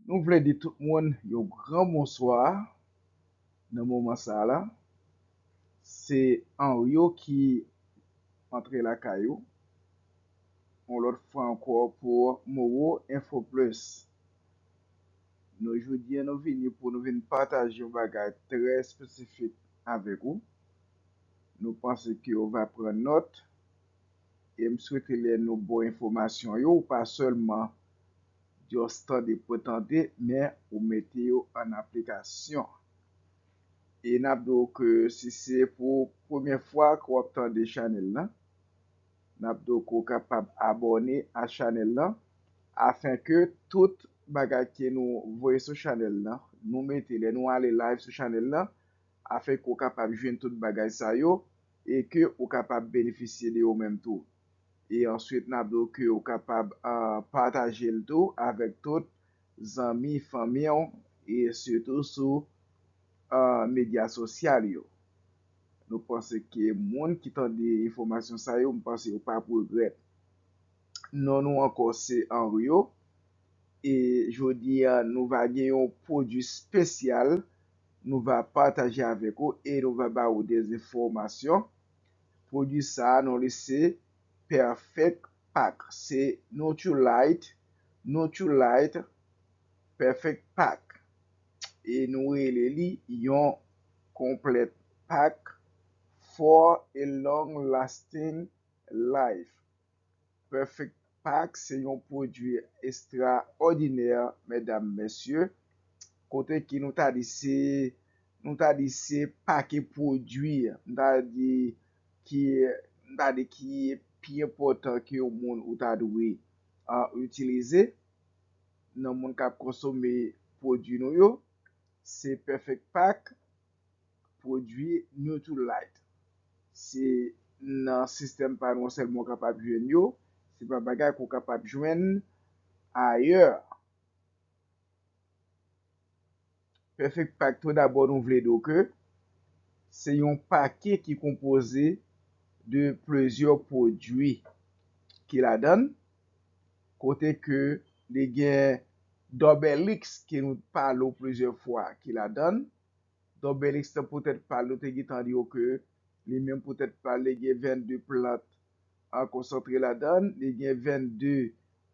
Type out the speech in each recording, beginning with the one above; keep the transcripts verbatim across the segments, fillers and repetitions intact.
Nou vle di tout moun yon gran bonswa nan moman sa la. Se Henrio ki antre lakay ou yon lòt fwa ankò pou Moro Info Plus. Nou jodi a nou vini pou nou vin pataje yon bagay trè espesifik avèk ou. Nou panse ke w va pran nòt e m swete lè nou ba w enfòmasyon yo, ou pa sèlman just tande pou tande, men ou mete yo an aplikasyon. E n ap di w ke si se pou premye fwa ke w ap tande chanèl lan, n ap di w ke w kapab abòne a chanèl lan, afenke tout bagay ke nou voye sou chanèl lan, nou mete lè nou ale live sou chanèl lan, afenke w kapab jwenn tout bagay sa yo e ke ou kapab benefisye de yo menm tou. E answit, n ap di w ke ou kapab ah, pataje l tou avèk tout zanmi, fanmi w e sitou sou ah, medya sosyal yo. Nou panse ke moun ki tande enfòmasyon sa yo, m panse yo p ap regrèt. Non nou ankò se Henrio. E jodi a nou va gen yon pwodui espesyal nou va pataje avèk ou e nou va ba ou de enfòmasyon. Pwodui sa a non li se Perfect Pack. Se Nutrilite, Nutrilite Perfect Pack. E nou rele li yon complete pack for a long lasting life. Perfect Pack se yon pwodui ekstraòdinè, medam, mesye, kote ki nou ta di se nou ta di se pake pwodui, nou ta di ki nou ta di ki pi enpòtan ke yon moun ou ta dwe ah, itilize nan moun k ap konsome pwodui nou yo, se Perfect Pack, pwodui Nutrilite. Se nan sistèm pa nou an sèlman w kapab jwenn yo, se pa bagay ke w kapab jwenn ayè. Perfect Pack, tou dabò, nou vle di w ke se yon pake ki konpoze de plizyè pwodui ki ladan l, kote ke li gen Double X ke nou pale w plizyè fwa ki ladan l. Double X lan poutèt pa l, nou te gentan di w ke li menm poutèt pa l, li gen vennde plant ah, konsantre ladan l, li gen vennde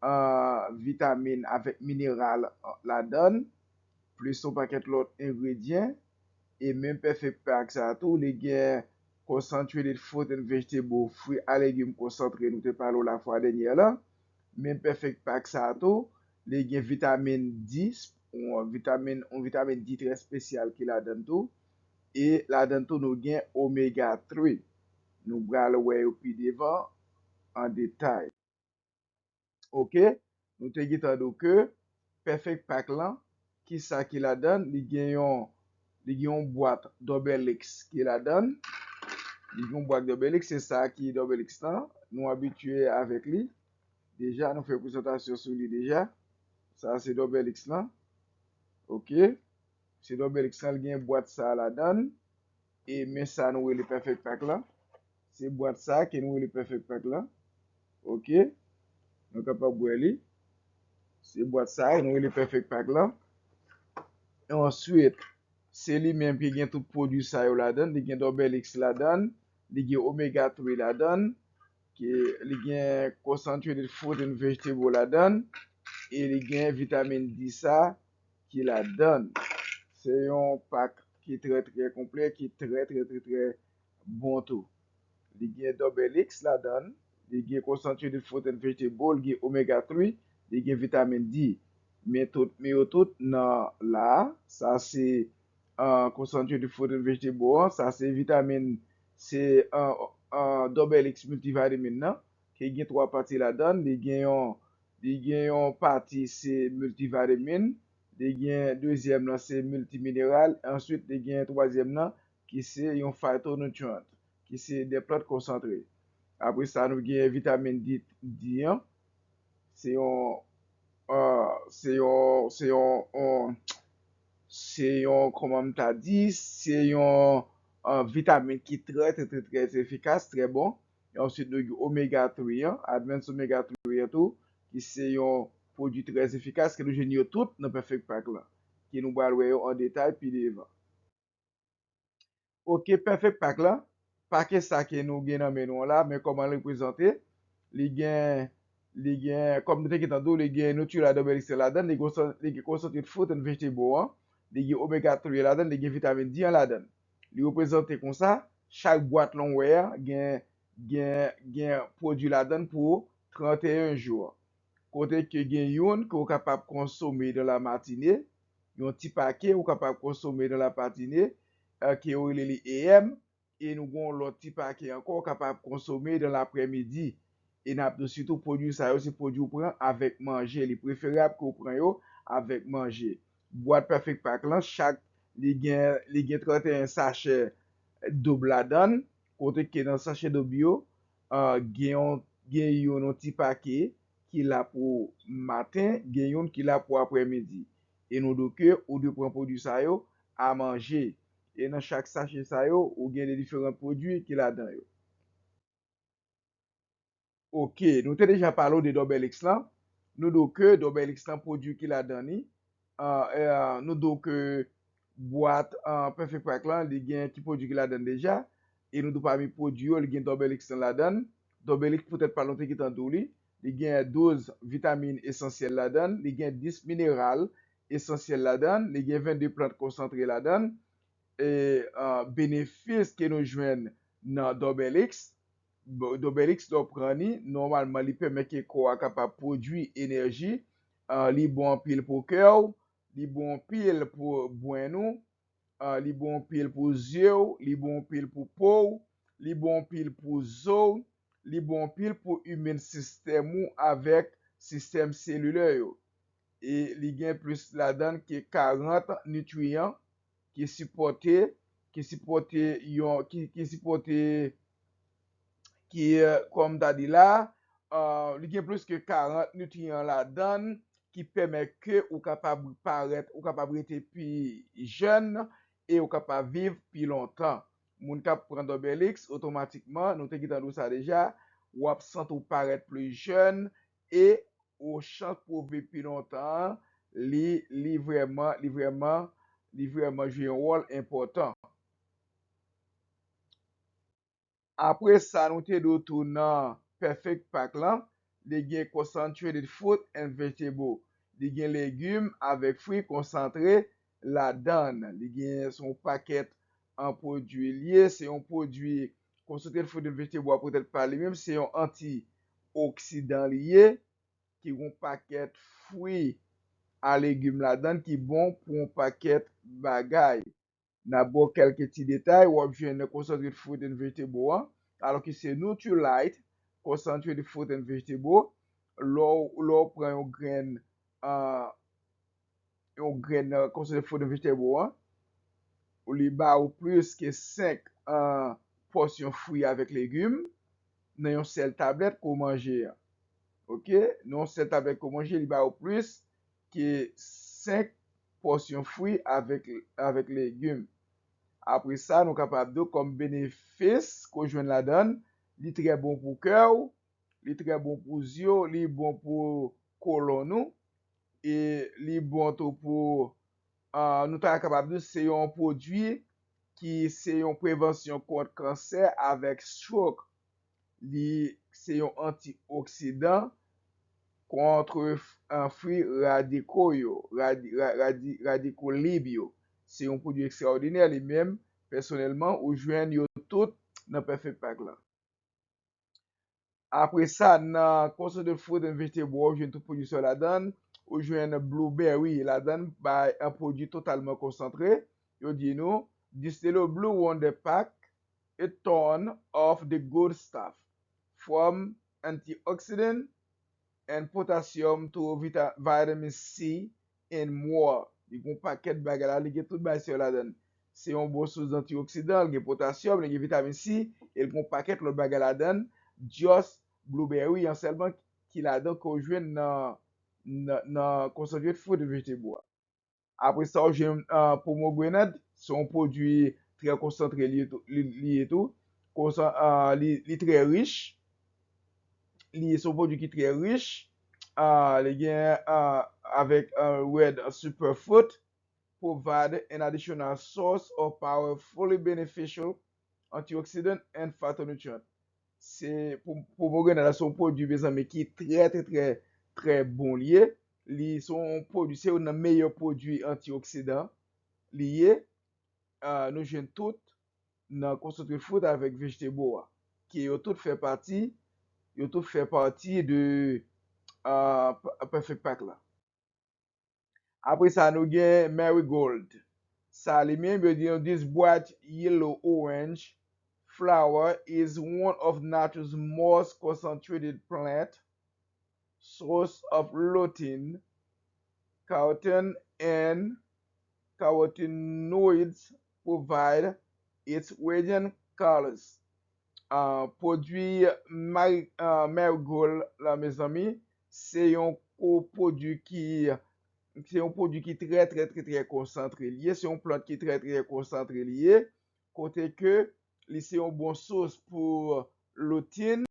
ah, vitamin avèk mineral ah, ladan l, plis yon pakèt lòt engredyan. E menm Perfect Pack sa a tou, li gen concentrated fruit and vegetable, fwi a legim konsantre nou te pale w lafwa dènyè lan. Menm Perfect Pack sa a tou, li gen vitamin D, yon vitamin, yon vitamin D trè espesyal ki ladan l tou. E ladan l tou, nou gen omega three. Nou pral wè yo pi devan an detay. Oke, nou te gentan di w ke Perfect Pack lan, kisa ki ladan l? Li gen yon, li gen yon bwat Double X ki ladan l. Li gen yon bwat Double X, se sa ki Double X lan. Nou abitye avèk li. Deja, nou fè prezantasyon sou li deja. Sa se Double X lan. Oke. Se Double X lan, li gen bwat sa a ladan l. E men sa nou rele Perfect Pack lan. Se bwat sa a ke nou rele Perfect Pack lan. Oke. Nou kapab wè li. Se bwat sa a nou rele Perfect Pack lan. E answit, se li menm ki gen tout pwodui sa yo ladan l. Li gen Double X ladan l. Li gen omega three ladan l. Ki, li gen concentrated fruit and vegetable ladan l. E li gen vitamin D sa ki ladan l. Se yon pak ki trè, trè konplè, ki trè, trè, trè, trè bon tou. Li gen Double X ladan l, li gen concentrated fruit and vegetable, li gen omega three, li gen vitamin D. Men tout, men yo tout nan la a, sa se ah, concentrated fruit and vegetable an, sa se vitamin, se ah, ah, Double X multivitamin nan, ki gen twa pati ladan l, li gen yon, li gen yon pati se multivitamin, li gen dezyèm lan se multimineral, answit li gen twazyèm lan ki se yon phytonutrient, ki se de plant konsantre. Apre sa, nou gen vitamin D, D an, se yon, ah, se yon, se yon, yon, se yon, kòman m ta di, se yon ah, vitamin ki trè, trè, trè, trè efikas, trè bon. E answit, nou gen omega three an, advanced omega three an tou, ki se yon pwodui trè efikas ke nou jwenn yo tout nan Perfect Pack lan, ke nou pral wè yo an detay pi devan. Ok, Perfect Pack lan, pake sa ke nou gen nan men nou an la, men kòman li prezante, li gen, li gen, kòm nou te gentan di w, li gen Nutrila Double X ladan, li gen konsan-, li gen concentrate fruit and vegetable an, li gen omega three ladan, li gen vitamin D an ladan. Li reprezante konsa, chak bwat lan w wè a gen, gen, gen pwodui ladan pou trannteyen jou. Kote ke gen youn ke w kapab konsome dans la matinée, yon ti pake ou kapab konsome dans la matinée, eh, ke yo rele li A M, e nou gen yon lòt ti pake ankò w kapab konsome dans l'après-midi. E n ap di w sitou pwodui sa yo se pwodui w pran avèk manje. Li preferab ke w pran yo avèk manje. Bwat Perfect Pack lan, chak li gen, li gen trannteyen sachè doub ladan l, kote ke nan sachè doub yo, ah, gen yon, gen yon, yon ti pake ki la pou maten, gen youn ki la pou aprèmidi. E nou di w ke ou dwe pran pwodui sa yo a manje. E nan chak sachè sa yo, ou gen de diferan pwodui ki ladan yo. Ok, nou te deja pale w de Double X lan. Nou di w ke Double X lan pwodui ki ladan li. Ah, eh, nou di w ke bwat, ah, Perfect Pack lan, li gen ki pwodui ki ladan l deja. E nou di w pami pwodui yo, li gen Double X lan ladan l. Double X poutèt pa nou te gentan di w li. Li gen douz vitamin esansyèl ladan l. Li gen dis mineral esansyèl ladan l. Li gen vennde plant konsantre ladan l. E, ah, benefis ke nou jwenn nan Double X, Bo-, Double X lè w pran li, nòmalman li pèmèt ke kò a kapab pwodui enèji. Ah, li bon anpil pou kè w, li bon anpil pou bwenn ou, ah, li bon anpil pou zye w, li bon anpil pou po w, li bon anpil pou zo w, li bon anpil pou immune system ou avèk sistèm selilè yo. E li gen plis ladan l ke karant nitriyan ki sipòte, ki sipòte yon, ki, ki sipòte, ki, eh, kòm m ta di la, eh, li gen plis ke karant nitriyan ladan l ki pèmèt ke ou kapab parèt, ou kapab rete pi jèn e ou kapab viv pi lontan. Moun k ap pran Double X, otomatikman, nou te gentan di w sa deja, w ap santi w parèt pli jèn e ou chans pou w viv pi lontan an, li, li vrèman, li vrèman, li vrèman jwe yon wòl enpòtan. Apre sa, nou te di w tou nan Perfect Pack lan, li gen concentrated fruit and vegetable. Li gen legim avèk fwi konsantre ladan l. Li gen, se yon pakèt an pwodui l ye, se yon pwodui concentrated fruit and vegetable a poutèt pa li menm, se yon antioksidan li ye, ki gen yon pakèt fwi a legim ladan l ki bon pou yon pakèt bagay. N ap ba w kèlke ti detay, w ap jwenn nan concentrated fruit and vegetable an, alò ki se Nutrilite, concentrated fruit and vegetable, lè w, lè w pran yon grenn, ah, yon grenn, ah, concentrated fruit and vegetable an, ou li ba ou plis ke senk, ah, pòsyon fwi avèk legim nan yon sèl tablèt ke w manje a. Ok? Nan yon sèl tablèt ke w manje, li ba ou plis ke senk pòsyon fwi avèk, avèk legim. Apre sa, nou kapab di w kòm benefis ke w jwenn ladan l, li trè bon pou kè w, li trè bon pou zye w, li bon pou kolonn ou, e li bon tou pou, ah, nou ta kapab di se yon pwodui ki se yon prevansyon kont kansè avèk stroke. Li se yon antioksidan kont, ah, fri radiko yo, radi-, ra-, radi-, radiko lib yo. Se yon pwodui ekstraòdinè li menm, pèsonèlman, ou jwenn yo tout nan Perfect Pack lan. Apre sa, nan concentrated fruit and vegetable, ou jwenn tout pwodui sa yo ladan l. Ou jwenn blueberry ladan l, bay an pwodui totalman konsantre. Yo di nou, Distelo Blue Wonder Pack, a ton of the good stuff, from antioxidant and potassium to vita-, vitamin C and more. Li gen yon pakèt bagay la, li gen tout bagay sa yo ladan l. Se yon bon sous antioksidan, li gen potasyòm, li gen vitamin C, e li gen yon pakèt lòt bagay ladan l. Just blueberry an sèlman ki ladan ke w jwenn nan, nan, nan concentrated fruit and vegetable a. Apre sa, w jwenn, ah, pomegranate, se yon pwodui trè konsantre li ye tou, li, li ye tou. Konsan-, ah, li, li trè rich. Li se yon pwodui ki trè rich. Ah, li gen ah, avèk ah, red superfood provide an additional source of powerfully beneficial antioxidant and phytonutrient. Se pou, pomegranat la se yon pwodui, mezanmi, ki trè, trè, trè, trè bon li ye. Li se yon pwodui, se youn nan meyè pwodui antioksidan li ye. Ah, nou jwenn tout nan concentrate fruit avèk vegetable a, ke yo tout fè pati, yo tout fè pati de ah, Perfect Pack la. Apre sa, nou gen marigold. Sa li menm, yo di nou, this bright yellow orange flower is one of nature's most concentrated plant source of lutein, carotene, and carotenoids provide its radiant colors. Ah, pwodui mari, ah, marigold la, mezanmi, se yon ko- pwodui ki se yon pwodui ki trè, trè, trè, trè konsantre li ye. Se yon plant ki trè, trè konsantre li ye. Kote ke li se yon bon sous pou lutein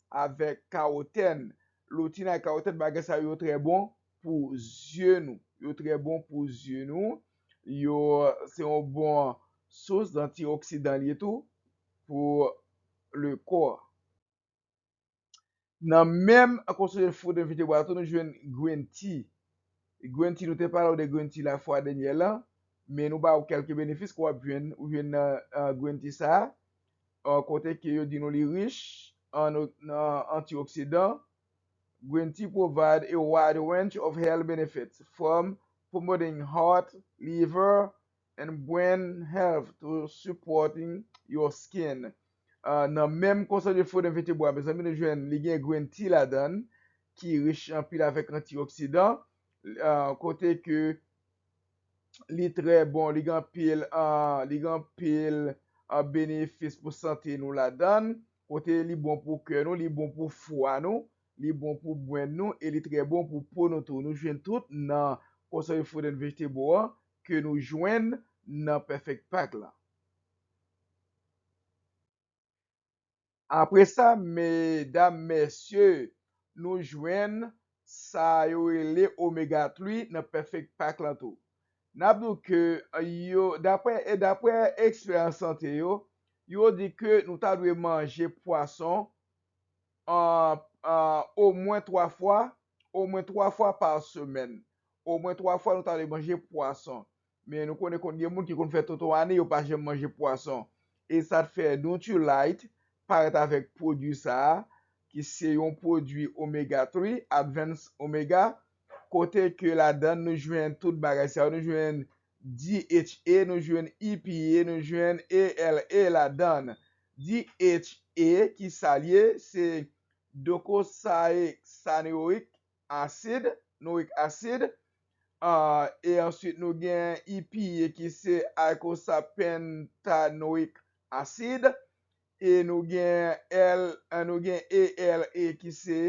avèk carotene. Lutein ak carotene, bagay sa yo trè bon pou zye nou. Yo trè bon pou zye nou. Yo se yon bon sous antioksidan li ye tou pou le corps. Nan menm concentrate fruit and vegetable tou, nou jwenn green tea. Green tea, nou te pale w de green tea la fwa dènyè lan, men nou ba w kèlke benefis ke w ap jwenn, ou jwenn nan ah, green tea sa a, ah, kote ke yo di nou li rich an, an antioksidan. Green tea provide a wide range of health benefits, from promoting heart, liver, and brain health to supporting your skin. Ah, nan menm concentrate fruit and vegetable a, mezanmi, nou jwenn li gen green tea ladan l, ki rich anpil avèk antioksidan, ah, kote ke li trè bon, li gen anpil, ah, li gen anpil ah, benefis pou sante nou ladan l, kote li bon pou kè nou, li bon pou fwa nou, li bon pou bwenn nou, e li trè bon pou po nou tou. Nou jwenn tout nan concentrate fruit and vegetable an ke nou jwenn nan Perfect Pack la. Apre sa, medam, mesye, nou jwenn sa yo rele omega three nan Perfect Pack lan tou. N ap di w ke yo, daprè, e daprè ekspè an sante yo, yo di ke nou ta dwe manje pwason an, an, omwen twa fwa, omwen twa fwa pa semèn. Omwen twa fwa nou ta dwe manje pwason. Men nou konnen konn gen moun ki konn fè tonton ane, yo pa janm manje pwason. E sa t fè Nutrilite parèt avèk pwodui sa a, ki se yon pwodui omega three, Advanced Omega, kote ke ladan nou jwenn tout bagay sa yo, nou jwenn D H A, nou jwenn E P A, nou jwenn A L A ladan. D H A, ki sa l ye? Se docosahexaenoic acid, noic acid, ah, e answit nou gen E P A ki se eicosapentaenoic acid, e nou gen L, eh, nou gen A L A ki se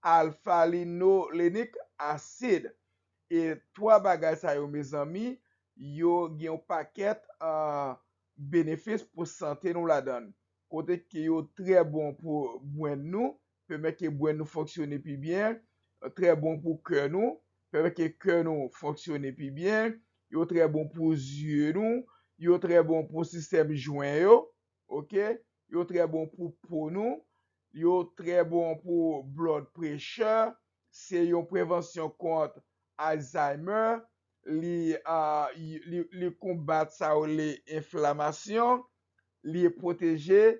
alpha linolenic acid. E twa bagay sa yo, mezanmi, yo gen yon pakèt ah, benefis pou sante nou ladan l. Kote ke yo trè bon pou bwenn nou, pèmèt ke bwenn nou fonksyone pi byen, trè bon pou kè nou, pèmèt ke kè nou fonksyone pi byen, yo trè bon pou zye nou, yo trè bon pou sistèm jwen yo, oke? Yo trè bon pou po nou, yo trè bon pou blood pressure, se yon prevansyon kont Alzheimer, li, ah, li, li konbat sa yo rele enflamasyon, li pwoteje,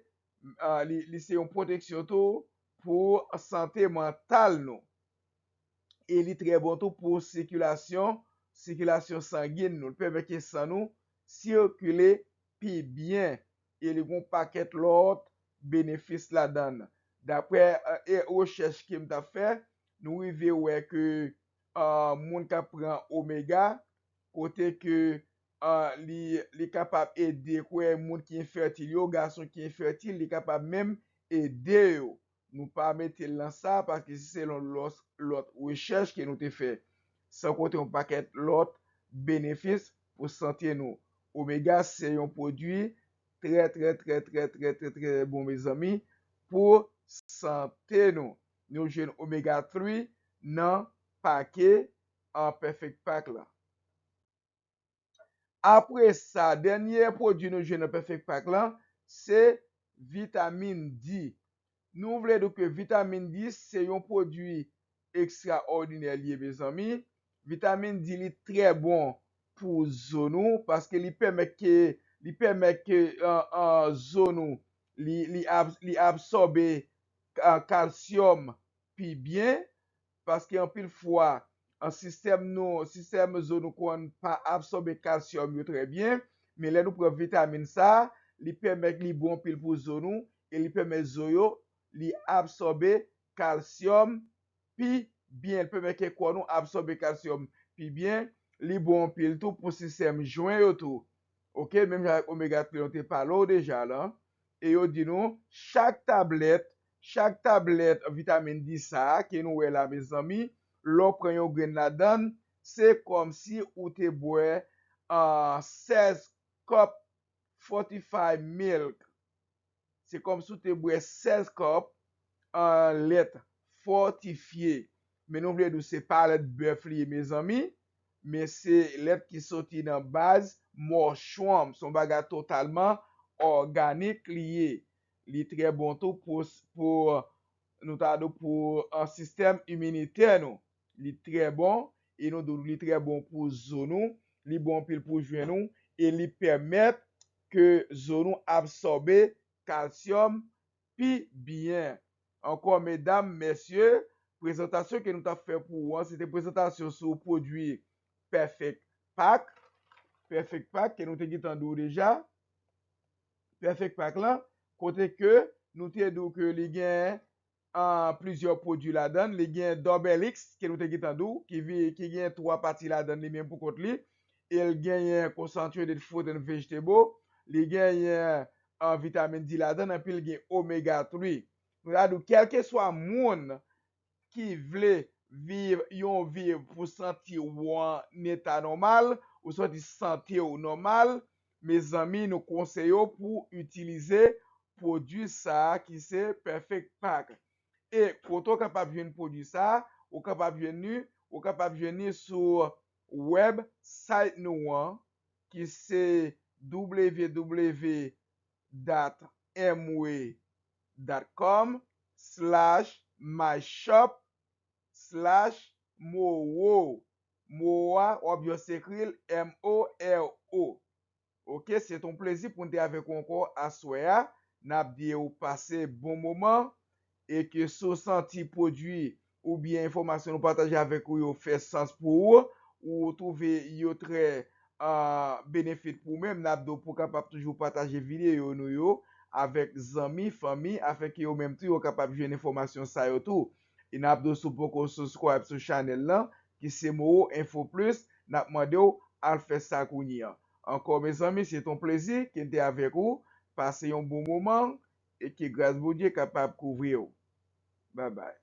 ah, li, li se yon pwoteksyon tou pou sante mantal nou. E li trè bon tou pou sikilasyon, sikilasyon sangin nou. Li pèmèt ke san nou sikile pi byen. E li gen yon pakèt lòt benefis ladan l. Daprè, eh, e rechèch ke m t ap fè, nou rive wè ke, ah, moun k ap pran omega, kote ke, ah, li, li kapab ede kwè moun ki enfètil yo, gason ki enfètil, li kapab menm ede yo. Nou pa mete l nan sa, paske se selon lòt, lòt rechèch ke nou te fè. San konte yon pakèt lòt benefis pou sante nou. Omega se yon pwodui trè, trè, trè, trè, trè, trè, trè bon, mezanmi, pou sante nou. Nou jwenn omega three nan pake an Perfect Pack lan. Apre sa, dènye pwodui nou jwenn nan Perfect Pack lan, se vitamin D. Nou vle di ke vitamin D se yon pwodui ekstraòdinè li ye, mezanmi. Vitamin D li trè bon pou zo nou, paske li pèmèt ke, li pèmèt ke, an, an, zo nou, li, li ab-, li absòbe, a, kalsyòm pi byen, paske anpil fwa, an, sistèm nou, sistèm zo nou konn pa absòbe kalsyòm yo trè byen, men lè nou pran vitamin sa, li pèmèt, li bon anpil pou zo nou, e li pèmèt zo yo, li absòbe kalsyòm pi byen, li pèmèt ke kò nou absòbe kalsyòm pi byen, li bon anpil tou pou sistèm jwen yo tou. Oke, menm jan avèk omega twa nou te pale w deja la. E yo di nou, chak tablèt, chak tablèt vitamin D sa a ke nou wè la, mezanmi, lè w pran yon grenn ladan l, se kòmsi ou te bwè, a, sèz kòp fortified milk. Se kòmsi w te bwè sèz kòp, a, lèt fòtifye. Men nou vle di w se pa lèt bèf li ye, mezanmi, men se lèt ki soti nan baz mushroom. Se yon bagay totalman òganik li ye. Li trè bon tou pou, pou, nou ta di w pou, a, sistèm iminitè nou. Li trè bon, e nou di w li trè bon pou zo nou, li bon anpil pou jwen nou, e li pèmèt ke zo nou absòbe kalsyòm pi byen. Ankò, medam, mesye, prezantasyon ke nou t ap fè pou ou an, se te prezantasyon sou pwodui Perfect Pack. Perfect Pack ke nou te gentan di w deja. Perfect Pack lan, kote ke nou te di w ke li gen, a, plizyè pwodui ladan l. Li gen Double X, ke nou te gentan di w, ki vi-, ki gen twa pati ladan li menm pou kont li. E l genyen concentrated fruit and vegetable. Li genyen, a, vitamin D ladan l, anpi l gen omega twa. Nou ta di w, kèlkeswa moun ki vle viv yon vi pou santi w an eta nòmal, ou santi sante w nòmal, mezanmi, nou konseye w pou itilize pwodui sa a ki se Perfect Pack. E kote w kapab jwenn pwodui sa a, ou kapab jwenn li, ou kapab jwenn li sou website nou an, ki se w w w dot amway dot com slash my shop slash moro. Moro a, w ap jis ekri l M O R O. Oke, se t on plezi pou n te avèk ou ankò aswè a. N ap di w pase bon moman e ke si w santi pwodui oubyen enfòmasyon nou pataje avèk ou yo fè sans pou ou, ou twouve yo trè, a, benefit pou ou menm, n ap di w pou w kapab toujou pataje videyo nou yo avèk zanmi, fanmi, afin ke yo menm tou yo kapab jwenn enfòmasyon sa yo tou. E n ap di w si w poko subscribe sou chanèl lan, ki se Moro Info Plus, n ap mande w al fè sa kounye a. Ankò, mezanmi, se t on plezi ke n te avèk ou. Pase yon bon moman e ke gras Bondye kapab kouvri w. Babay.